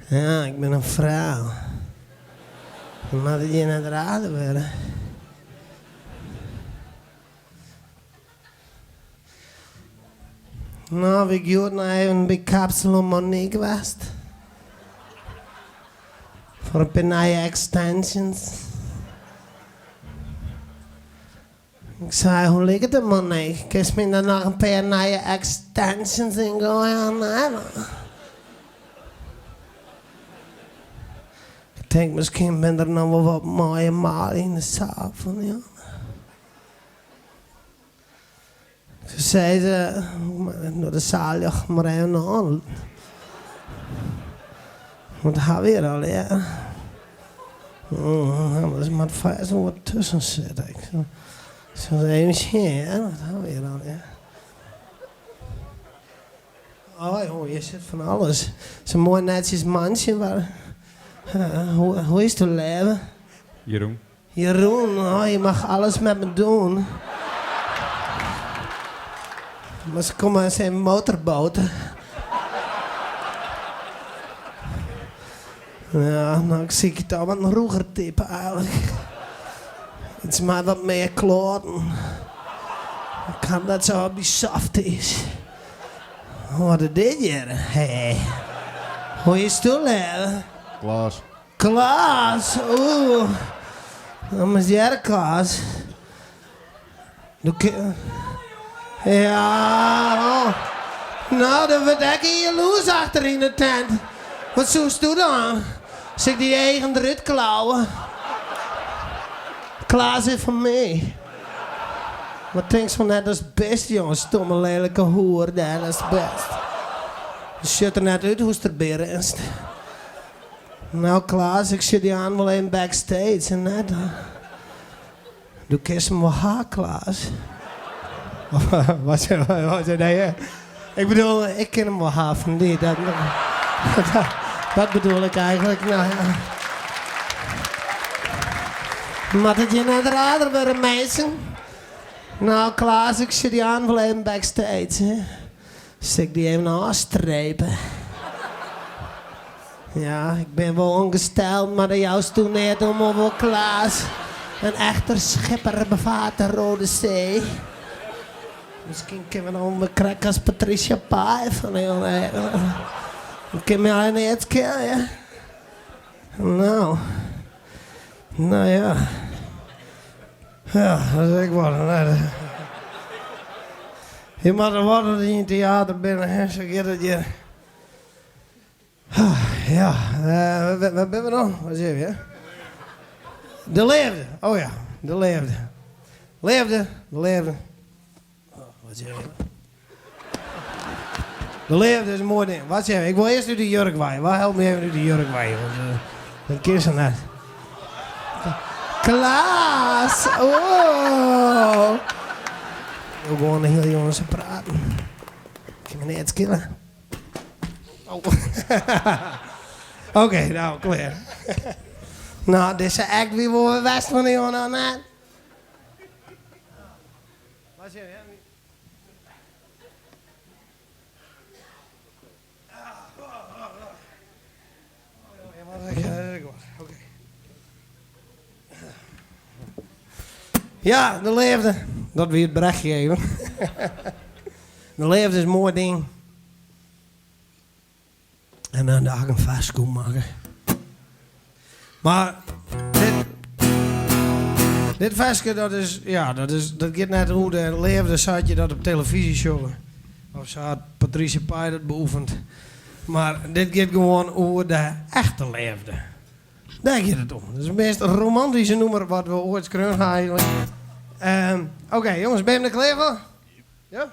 Ja, ik bin in frou. Dan moat it hjir net raarder wurde. No, wie ik hjoed noch even by Kapsalon Monique west. Foar in pear nije extensions. Ik sei, hoe liket it Monique? Kinst my der noch in pear nije extensions yn goaie of net? Ik tink, miskien binne der noch wol wat moaie manlju yn de saal fan dy. Se sei ze, no de saal ljocht mar even oan. Wat ha we hjir allegear? Der moat fêst wol wat tusken sitte. Ik sil ris even sjen hear, wat ha we hjir allegear? Oh jong, hjir sit fan alles. Sa'n moai netsjes mantsje. Hoe is it leave? Jeroen. Jeroen, oh, je mag alles met me doen. Maar ze komen in zijn motorboot. Ja, nou, ik zie het al wat een roeger type eigenlijk. Het is maar wat meer kloaten. Ik kan dat zo op die softies. Wat is dit hier? Hey. Hoe is het leven? Klaas. Klaas, oeh. Dan moatst hearre, Klaas. Do kin. Ja, oh. No, dan wurdt ek in jaloers achter yn de tent. Wat soest do dan? Sil ik dy eagen derút klauwe? Klaas is fan my. Wat tinkst fan net datst bist, jonge stomme lelike hoer dêr datst bist. Sjocht der net út hoe'tst derby rinst. No Klaas, ik sjoch dy aan wol even backstage en net. Do kinst him wol ha, Klaas. Wat wat nee, ik bedoel, ik kin him wol ha fan dy. Dat, dat bedoel ik eigenlijk. Nou ja. Moat it hjir net raarder wurde, minsken? No Klaas, ik sjoch dy aan wol even backstage. Sil ik dy even ôfstrepe? Ja, ik bin wol ongesteld, mar dêr joust do neat om, of wol Klaas? Een echter schipper bevaart de Rode Zee. Miskien kinne we dan wol krekt as Patricia Paay fan Dan kin my eigentlik neat skele. No, no ja. Ja, dat is ek wat. Je moatte wat as je yn it teater binne, hè, sa giet it hjir. Ja, wêr binne we no? Wat is it? De leafde, oh ja, de leafde. Leafde, de leafde. Wat is De leafde is in moai ding. Wat zeg ik wol earst út de jurk wei. Wa helpt my even út de jurk wei? Want dat kin sa net. Klaas! Oh! Ik wol gewoan de hiele jûn sa praten. Kin my neat skele. Oh. Oké, no, klear. No, dizze act wie wol wer west fan de jûn, of net? Ja, de leafde. Dat wie it brechje even. De leafde is in moai ding. En dan ha ik in ferske makke. Mar dit, dit ferske dat is, ja, dat is, dat giet net oer de leafde sa't je dat op telefyzje sjogge. Of sa't Patricia Paay dat beoefent. Mar dit giet gewoan oer de echte leafde. Dêr giet it om. Dat is it meast romantyske nûmer wat we oait skreaun ha eigentlik. Oké, jonges, binne jim der klear foar? Ja?